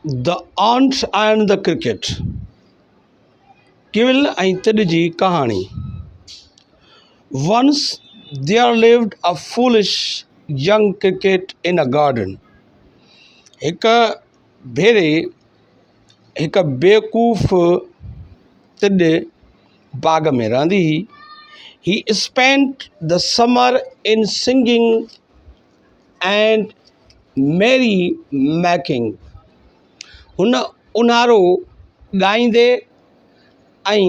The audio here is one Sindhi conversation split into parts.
The Ant and the Cricket، ڪيول ۽ تڏ جي ڪهاڻي. Once there lived a foolish young cricket in a garden. هڪ ڀيري هڪ بيوقوف تڏ باغ ۾ رهندي هئي. He spent the summer in singing and merry making هن اونهارو ڳائيندي ۽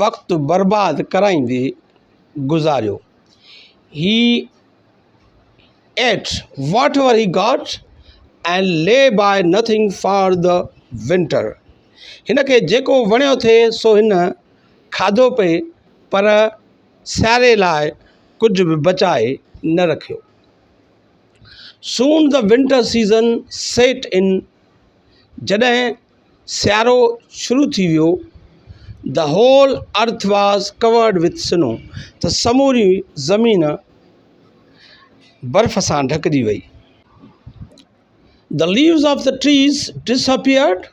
وقت برباد ڪرائيندي گذاريو. He ate whatever he got and lay by nothing for the winter. هن کي جيڪو وڻيو ٿي سو هن کاڌو پئي پر سياري لاء ڪجهه به بچائي نه رکيو. Soon the winter season set in جڏهن سيارو شروع ٿي ويو The whole earth was covered with snow ته سموري زمين برف سان ڍڪجي وئي. The leaves of the trees disappeared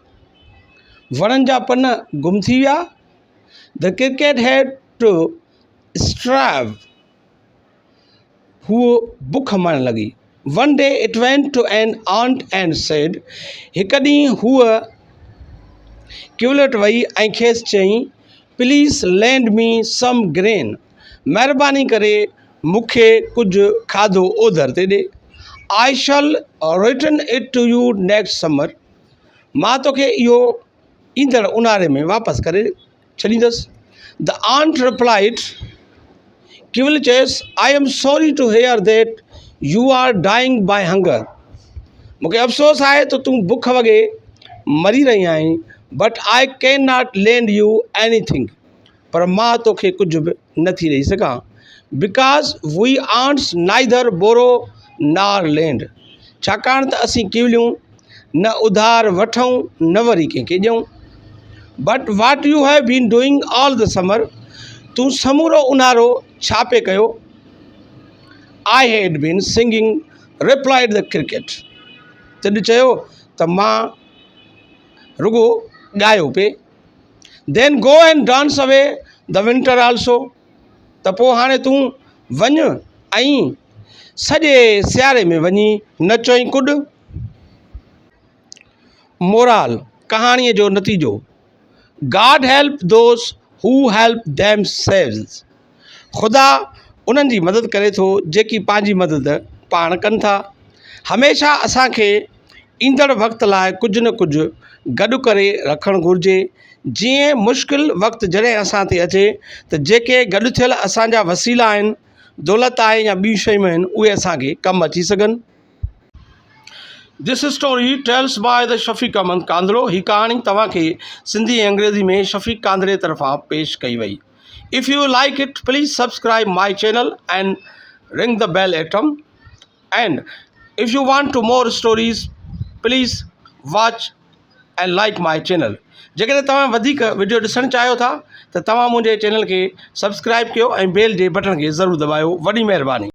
وڻن جا پن گم ٿي ويا. The cricket had to starve هوء بک مرڻ لڳي. One day it went to an ant and said هڪ ڏينهن هوء ڪيول وٽ وئي ۽ کيس چيائين Please lend me some grain مهرباني ڪري مون کي ڪجهه کاڌو اوڌر تي ڏي. I shall return it to you next summer مان توکي اهو ايندڙ اونهاري ۾ واپس ڪري ڇڏيندس. The ant replied, ڪيول چيس، I am sorry to hear that you are dying by hunger. مون کي افسوس آهي ته تون بک وڳي مري رهي آهين، but I can not lend you anything. پر مان توکي ڪجهه به نه ٿي ڏئي سگهان. Because we ants neither borrow nor lend. ڇاڪاڻ ته اسين ڪيوليون نه اڌار وٺون نه وري ڪنهن کي ڏيون. But what you have been doing all the summer تون سمورو اونهارو ڇا پئي ڪيو؟ I had been singing replied the cricket تڏ چيو ته مان رڳو ڳايو پئي. Then go and dance away the winter also ته پوء هاڻي تون وڃ ۽ سڄي سياري ۾ وڃي نچ ۽ ڪڏ. مورال، ڪهاڻيء جو نتيجو، God help those who help themselves خدا انهن جي مدد ڪري ٿو جيڪي پنهنجي مدد پاڻ ڪن ٿا. هميشه اسان کي ايندڙ وقت لاء ڪجهه نه ڪجهه گڏ ڪري رکڻ گهرجي جيئن مشڪل وقت جڏهن اسان تي اچي ته جيڪي گڏ ٿيل اسان جا وسيلا آهن، دولت آهي يا ٻيون شيون آهن اهي اسان کي ڪم اچي سگهن. This story tells by the Shafiq Ahmed Kandhro هي ڪهاڻي توهان کي سنڌي ۽ انگريزي ۾ شفيق ڪانڌڙي طرفان پيش ڪئي وئي. If you like it please subscribe my channel and ring the bell atom and if you want to more stories please watch and like my channel جيڪڏهن توهان وڌيڪ وڊيو ڏسڻ چاهيو ٿا ته توهان منهنجي چينل کي سبسڪرائب ڪيو ۽ بيل جي بٽڻ کي ضرور دٻايو وڏي مهرباني.